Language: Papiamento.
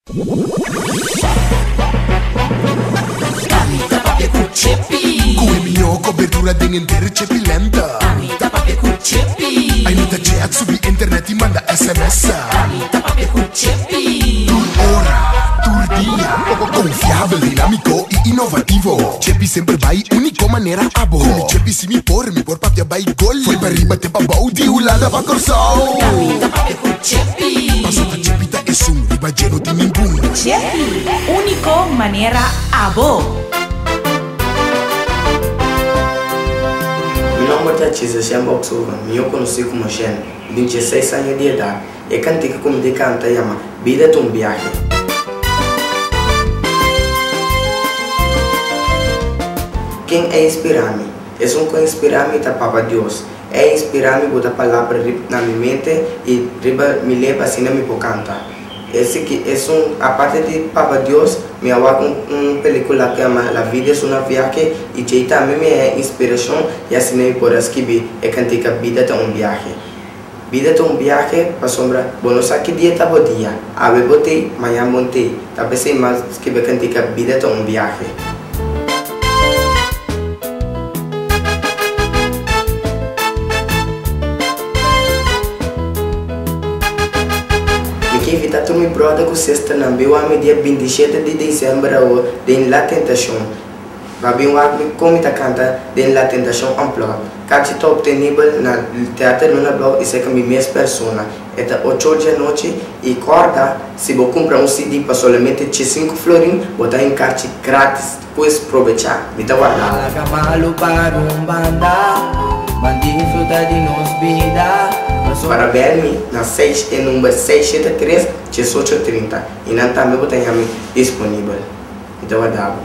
Ami ta papia ku Chepi. Ku e mihó kobertura den henter Chepi Lenta. Ami ta papia ku Chepi. Ai no ta chat, subi internet i manda sms. Ami ta papia ku Chepi. Tur ora, tur dia. Konfiabel, dinámiko i inovativo. Chepi semper bai úniko manera abo. Ku mi Chepi si mi por, mi por papia bai gol. Foi pa riba te pa bou, di Hulanda pa Kòrsou. Ami ta papia ku Chepi. Paso ta Chepi ta esun, riba dje no tin ningun. Chepi, úniko manera abo. Mi nomber ta Jesus Shen Boxhoven, mihó konosí komo Shen. Mi tin dieseis aña di edat. E kantika ku mi ta kanta yama Bida ta un biahe. Ken a inspirá mi? Esun ku a inspirá mi ta Papa Dios. E a inspirá mi bota palabra rib na mi mente i riba mi lep asina mi por kanta. Esaki esun, aparte di Papa Dios, mi a wak un un pelikula ku yama La vida es una viaje i djei tambe mi a haña inspirashon i asina mi por a skibi e kantika Bida ta un biahe. Bida ta un biahe pasobra bo no sa ki dia ta bo dia. Awe bo t'ei, mañan bo n'tei. Ta p'esei mas skibi e kantika Bida ta un biahe. Mi ke invitá tur mi bròder ku sisternan bin wak mi dia 27 di desèmber awor den La Tentashon. Pa bin wak mi kon mi ta kanta den La Tentashon Unplugged. Kachi ta optenibel na Teater Luna Blou i serka mi mes persona. E ta ocho di anochi i kòrda si bo kumpra un CD pa solamente 5 florin bo ta haña karchi grátis. Pues probechá, mi ta warda bo. Laga malu para un banda, ban disfruta di nos bida. Para bel mi na seis e number 673 18 30 i nan tambe bo ta haña mi disponibel. Mi ta warda bo.